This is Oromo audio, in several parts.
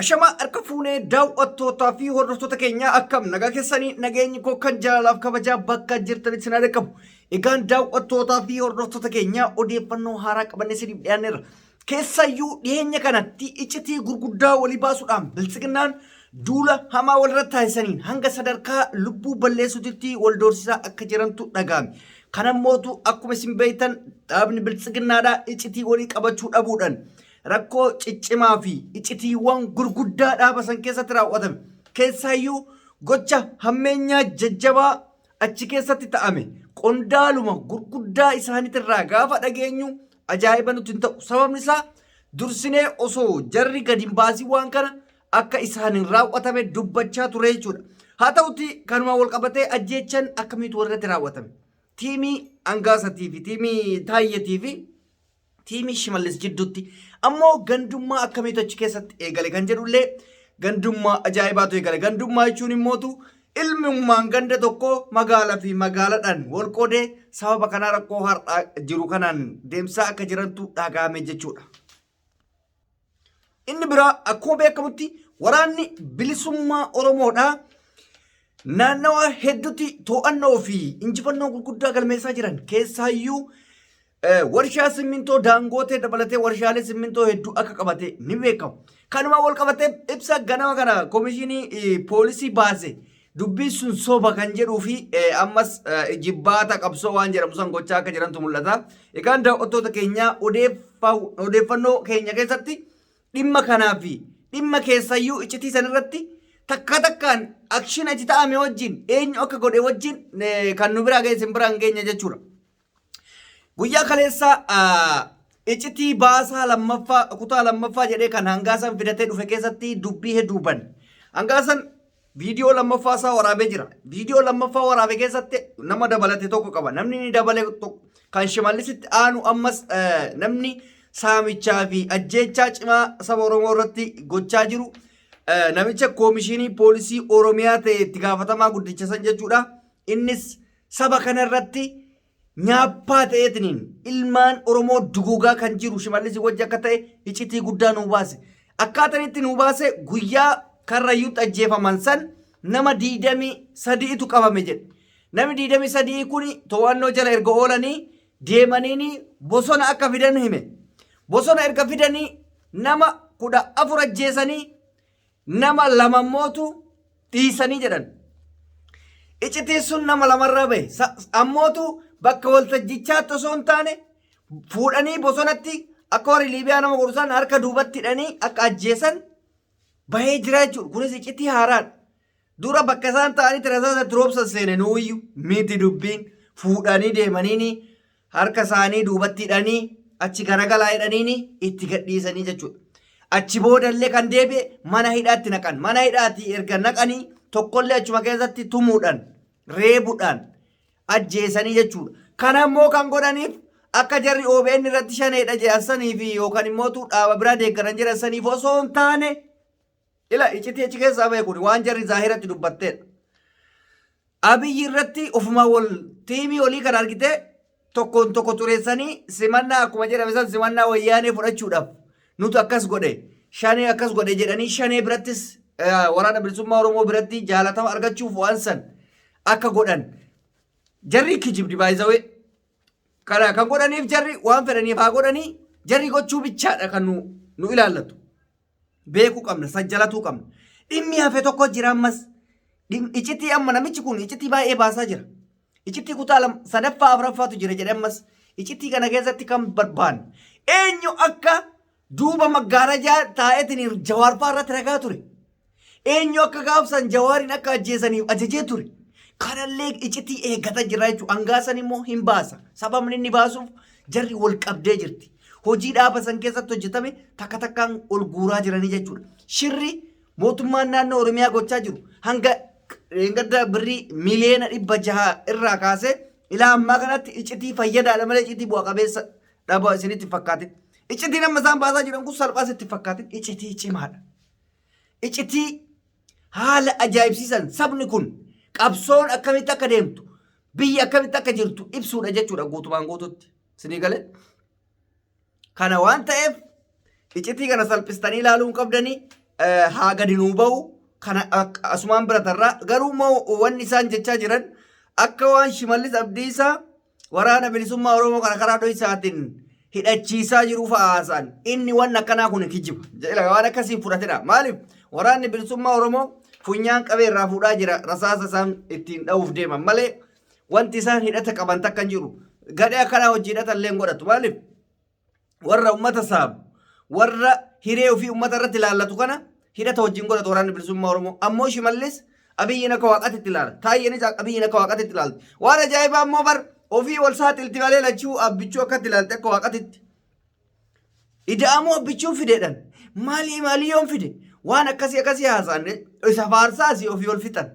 Ashamaa harka fuunee daawwattootaa fi hordoftoota keenyaa akkam nagaa keessanii nageenyi koo kan jaalalaaf kabajaa bakka jirtanitti sin haa qabu. Egaan daawwattootaa fi hordoftoota keenyaa odeeffannoo haaraa qabannee isiniif dhiyaanneerra. Keessayyuu dhiyeenya kanatti iccitii gurguddaa walii baasuudhaan biltsiginnaan duula hamaa walirratti taasisaniin hanga sadarkaa lubbuu balleessuutitti wal doorsisaa akka jirantu dhaga'ame. Kanammootu akkuma isin beektan dhaabni biltsiginnaadhaa iccitii walii qabachuu dhabuudhaan rakkoo ciccimaa fi icitiiwwan gurguddaa dhaaba san keessatti raawwatame. Keessaayyuu gocha hammeenyaa jajjabaa achi keessatti ta'ame qondaaluma gurguddaa isaaniitirraa gaafa dhageenyu ajaa'iba nutti hin ta'u. Sababni isaa dursinee osoo jarri gadi hin baasiin waan kana akka isaaniin raawwatame dubbachaa ture jechuudha. Haa ta'uti kanuma wal qabatee ajjeechan akkamiitu walirratti raawwatame? Tiimii Angaasatii fi tiimii Taayyetii fi tiimii Shimallis jidduutti ammoo gandummaa akkamiitu achi keessatti eegale kan jedhullee gandummaa ajaa'ibaatu eegale. Gandummaa jechuun immootu ilmummaan ganda tokko magaalaa fi magaaladhaan wal qoodee sababa kanaa rakkoo har'aa jiru kanaan deemsaa akka jirantu dhaga'ame jechuudha. Inni biraa akkuma beekamutti waraanni bilisummaa Oromoodhaa naannawa hedduutti to'annoo fi injifannoo gurguddaa galmeessaa jiran keessaayyuu warshaa simmintoo Daangootee dabalatee warshaalee simmintoo hedduu akka qabate ni beekama. Kanuma wal qabatee ibsa ganama kana komishinii poolisii baase dubbiin sun soba kan jedhuu fi ammas jibbaata qabsoo waan jedhamu san gochaa akka jirantu mul'ata. Egaan daawwattoota keenya odeeffannoo keenya keessatti dhimma kanaa fi dhimma keessayyuu iccitii san irratti takka takkaan akshin achi ta'ame wajjin eenyu akka godhe wajjin kan nu biraa ga'e isin biraan geenya jechuudha. Guyyaa kaleessaa iccitii baasaa lammaffaa kutaa lammaffaa jedhee kan hangaasan fidatee dhufe keessatti dubbii hedduu bane. Hangaasan viidiyoo lammaffaa isaa waraabee jira. Viidiyoo lammaffaa waraabe keessatti nama dabalate tokko qaba. Namni inni dabale tokko kan Shimallisitti aanu ammas namni saamichaa fi ajjeechaa cimaa saba Oromoo irratti gochaa jiru namicha koomishinii poolisii Oromiyaa ta'e itti gaafatamaa guddicha san jechuudha. Innis saba kana irratti nyaappaa ta'eetiniin ilmaan Oromoo duguugaa kan jiru Shimallis wajji akka ta'e icitii guddaa nuu baase. Akkaataan itti nuu baase guyyaa Karrayyuutti ajjeefaman san nama 23tu qabame jedhe. Namni 23 kun to'annoo jala erga oolanii deemaniini bosona akka fidan hime. Bosona erga fidanii nama 14 ajjeesanii nama lamammootu dhiisanii jedhan. Icitiin sun nama lamarraa bahe. Ammootu bakka waltajjichaatti osoo hin taane fuudhanii bosonatti akka warri Liibiyaa nama godhu san harka duubatti hidhanii akka ajjeesan bahee jira jechuudha. Kunis icitii haaraadha. Dura bakka isaan ta'anii rasaasa itti roobsan seene nuuyyu miti dubbiin fuudhanii deemaniini harka isaanii duubatti hidhanii achi garagalaa hidhaniini itti gadhiisanii jechuudha. Achi boodallee kan deebi'e mana hidhaatti naqan. Mana hidhaatti erga naqanii tokkollee achuma keessatti tumuudhaan reebuudhaan ajjeesanii jechuudha. Kana immoo kan godhaniif akka jarri OBN irratti shaneedha jedhan sanii fi yookaan immoo dhaaba biraa deeggaran jedhan saniif osoo hin taane ila iccitii achi keessaa bahe kun waan jarri zaahiratti dubbatteedha. Abiyyi irratti ofumaa wal tiimii olii kan argite tokkoon tokko xureessanii simannaa akkuma jedhame san simannaa wayyaanee fudhachuudhaaf nutu akkas godhe shanee akkas godhe jedhanii shanee birattis waraana bilisummaa Oromoo biratti jaalatama argachuuf waan san akka godhan jarri kijibdi baay'isawee kana kan godhaniif jarri waan fedhaniif haa godhanii jarri gochuu bichaadha kan nu ilaallatu. Beekuu qabna, sajjalatuu qabna. Dhimmi hafe tokko jira ammas. Icitii amma namichi kun icitii baay'ee baasaa jira. Icitii kutaa sadaffaa afuraffaatu jira jedhe ammas. Icitii kana keessatti kan barbaanne. Eenyu akka duuba maggaarajaa taa'eetiin jawaarfaa irratti ragaa ture. Eenyu akka gaafsan jawaariin akka ajjeesaniif ajajee ture. Kanallee icitii eeggata jira jechuudha. Angaasan immoo hin baasa. Sababni inni baasuuf jarri wal qabdee jirti. Hojii dhaaba san keessatti hojjetame takka takkaan ol guuraa jiranii jechuudha. Shirri mootummaan naannoo Oromiyaa gochaa jiru hanga gadda birrii miliyoona 600 irraa kaasee ilaa ammaa kanatti icitii fayyadaadha malee icitii bu'a qabeessa dhaba isinitti hin fakkaatin. Icitiin amma isaan baasaa jiran kun salphaa sitti hin fakkaatin. Icitii cimaadha. Icitii haala ajaa'ibsiisan sabni kun qabsoon akkamitti akka deemtu biyyi akkamitti akka jirtu ibsuudha jechuudha guutumaan guututti. Isinii galee? Kana waan ta'eef icitii kana salphistanii ilaaluu hin qabdanii. Haa gadi nuu bahu kana asumaan bira tarraa. Garuu immoo wanni isaan jechaa jiran akka waan Shimallis Abdiisaa waraana bilisummaa Oromoo kana karaa dhoysaatiin hidhachiisaa jiru fa'a haasa'an. Inni waan akkanaa kun kijiba. Jedha waan akkasii fudhatedha. Maaliif waraanni bilisummaa Oromoo funyaan qabee irraa fuudhaa jira rasaasa isaan ittiin dha'uuf deeman malee wanti isaan hidhata qaban takka hin jiru. Gadhee akkanaa hojii hidhata illee hin godhatu. Maaliif? Warra ummata saamu, warra hiree ofii ummata irratti ilaallatu kana hidhata wajjin godhatu waraanni bilisummaa Oromoo. Ammoo Shimallis Abiyyiin akka waaqatti itti ilaala. Taayyeenis Abiyyiin akka waaqatti itti ilaalti. Waan ajaa'ibaa ammoo bar ofii wal saaxilti malee lachuu abbichuu akka itti ilaalti akka waaqatitti. Ida'amuu abbichuun fideedhan. Maalii maalii yoon fide waan akkasii akkasii haasa'an isa faarsaasii ofii ol fixan.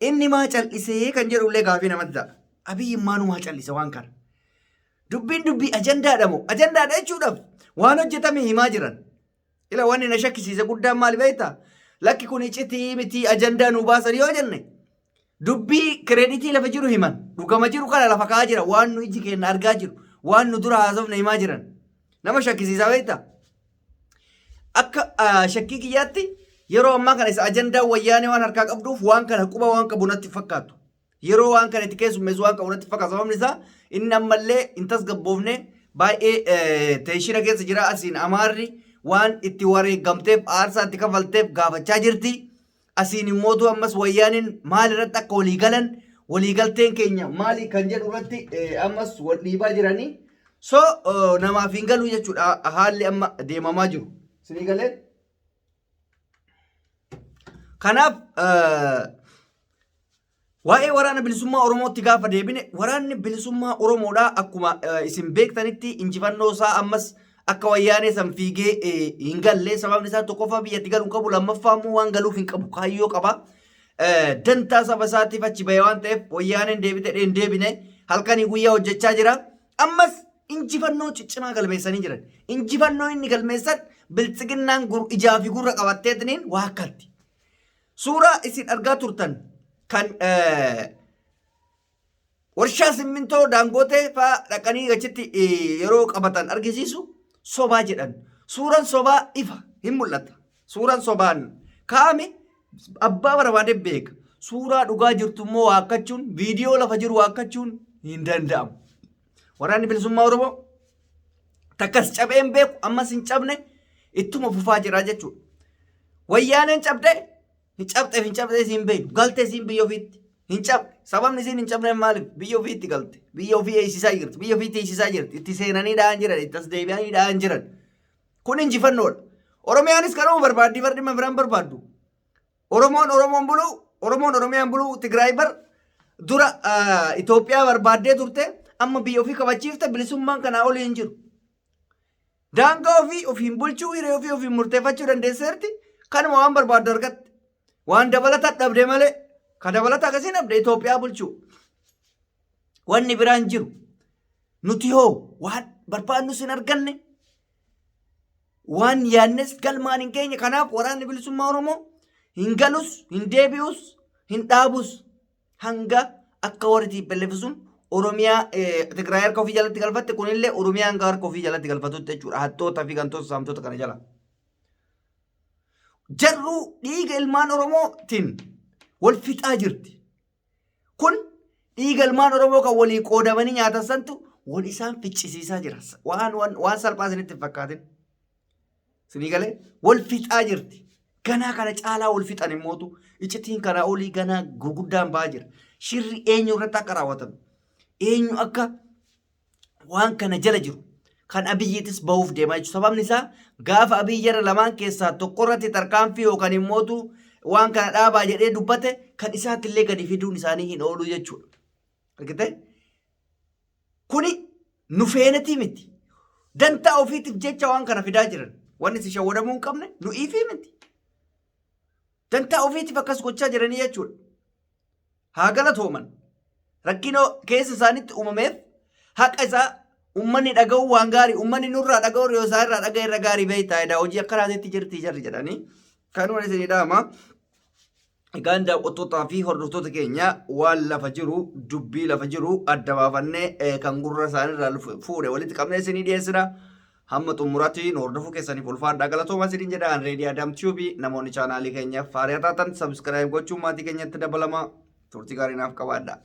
Inni maa cal'isee kan jedhullee gaafii namatti ta'a. Abiyyiin maanumaa cal'ise waan kana. Dubbiin dubbii ajandaadha moo? Ajandaadha jechuudhaaf waan hojjetame himaa jiran. Ila wanni na shakkisiise guddaan maali beektaa? Lakki kun icitii miti ajandaa nuu baasan yoo jenne dubbii kireeditii lafa jiru himan. Dhugama jiru kana lafa kaa'aa jira. Waan nu iji keenya argaa jiru. Waan nu dura haasofne himaa jiran. Nama shakkisiisaa beektaa? Akka shakkii kiyyaatti yeroo ammaa kana isa ajandaa wayyaanee waan harkaa qabduuf waan kana quba waan qabu natti fakkaatu. Yeroo waan kana itti keessummeessu waan qabu natti fakkaata. Sababni isaa inni ammallee hin tasgabboofne baay'ee teenshina keessa jira. Asiin Amaarri waan itti wareegamteef aarsaa itti kafalteef gaafachaa jirti. Asiin immootu ammas wayyaaniin maal irratti akka walii galan waliigalteen keenya maali kan jedhu irratti ammas wal dhiibaa jiranii. So namaaf hin galu jechuudha haalli amma deemamaa jiru. Isinii galee? Kanaaf waa'ee waraana bilisummaa Oromootti gaafa deebine waraanni bilisummaa Oromoodhaa akkuma isin beektanitti injifannoo isaa ammas akka wayyaanee san fiigee hin galle sababni isaa tokkoffaa biyyatti galuu hin qabu lammaffaa immoo waan galuuf hin qabu kaayyoo qaba. Dantaa saba isaatiif achi bahe waan ta'eef wayyaaneen deebite hin deebine halkanii guyyaa hojjechaa jira. Ammas injifannoo ciccimaa galmeessanii jiran. Injifannoo inni galmeessan biltsiginnaan ijaa fi gurra qabatteetiniin waakkatti. Suuraa isin argaa turtan kan warshaa simmintoo daangootee fa'aa dhaqanii achitti yeroo qabatan argisiisu sobaa jedhan. Suuraan sobaa ifa hin mul'ata. Suuraan sobaan kaa'ame abbaa barbaade beeka. Suuraa dhugaa jirtu immoo waakkachuun viidiyoo lafa jiru waakkachuun hin danda'amu. Waraanni bilisummaa Oromoo takkas cabee hin beeku ammas hin cabne ittuma fufaa jira jechuudha. Wayyaaneen cabdee hin cabxeef hin cabxee siin beeknu galtee siin biyya ofiitti hin cabne sababni isiin hin cabneef maaliif biyya ofiitti galte biyya ofii eeysisaa jirti biyya ofiitti eeysisaa jirti itti seenanii dha'an jiran itti as deebi'anii dha'an jiran kun injifannoodha. Oromiyaanis kanuma barbaaddi bar dhimma biraan barbaaddu. Oromoon Oromoon buluu Oromoon Oromiyaan buluu Tigraay bar dura Itoophiyaa barbaaddee turte amma biyya ofii kabachiifte bilisummaan kanaa olii hin jiru. Daangaa ofii ofiin bulchuu hiree ofii ofiin murteeffachuu dandeesseerti. Kanuma waan barbaaddu argatte. Waan dabalata dhabde malee ka dabalata akkasii dhabde Itoophiyaa bulchuu. Wanni biraan jiru. Nuti hoo waan barbaadnus hin arganne waan yaadnes galmaan hin geenye. Kanaaf waraanni bilisummaa Oromoo hin galus, hin deebi'us, hin dhaabus hanga akka warri TPLF sun Oromiyaa Tigraay harka ofii jalatti galfatte kunillee Oromiyaa hanga harka ofii jalatti galfatutti jechuudha. Hattoota fi gantoota saamtota kana jala. Jarruu dhiiga ilmaan Oromootiin wal fixaa jirti. Kun dhiiga ilmaan Oromoo kan walii qoodamanii nyaatan santu wal isaan ficcisiisaa jira. Waan waan waan salphaa isinitti hin fakkaatin. Isinii galee wal fixaa jirti. Ganaa kana caalaa wal fixan immootu iccitiin kanaa olii ganaa gurguddaan ba'aa jira. Shirri eenyu irratti akka raawwatame eenyu akka waan kana jala jiru kan Abiyyiitis bahuuf deemaa jechuudha. Sababni isaa gaafa Abiyyi jara lamaan keessaa tokko irratti tarkaanfii yookaan immootu waan kana dhaabaa jedhee dubbate kan isaatti illee gadi fiduun isaanii hin oolu jechuudha. Argitee? Kuni nu feenetii miti. Dantaa ofiitiif jecha waan kana fidaa jiran. Wanni si shawwadamuu hin qabne nu iifii miti. Dantaa ofiitiif akkas gochaa jiranii jechuudha. Haa galatooman. Rakkina keessa isaanitti uumameef haqa isaa ummanni dhaga'uu waan gaarii ummanni nurraa dhaga'uu yoo isaa irraa dhaga'e irra gaarii beektaa edaa hojii akkanaatitti jirti jarri jedhanii kanuma isinii dhaama. Egaan daawwattootaa fi hordoftoota keenya waan lafa jiru dubbii lafa jiru adda baafannee kan gurra isaaniirraa fuudhe walitti qabnee isinii dhiyeessina. Hamma xumuraatti nu hordofuu keessaniif ulfaadhaa galatoomaa isiniin jedha. An Reedii Adam Tube namoonni chaanaalii keenyaaf haaraa taatan subscribe gochuun maatii keenyatti dabalamaa. Turtii gaarii naaf qabaadhaa.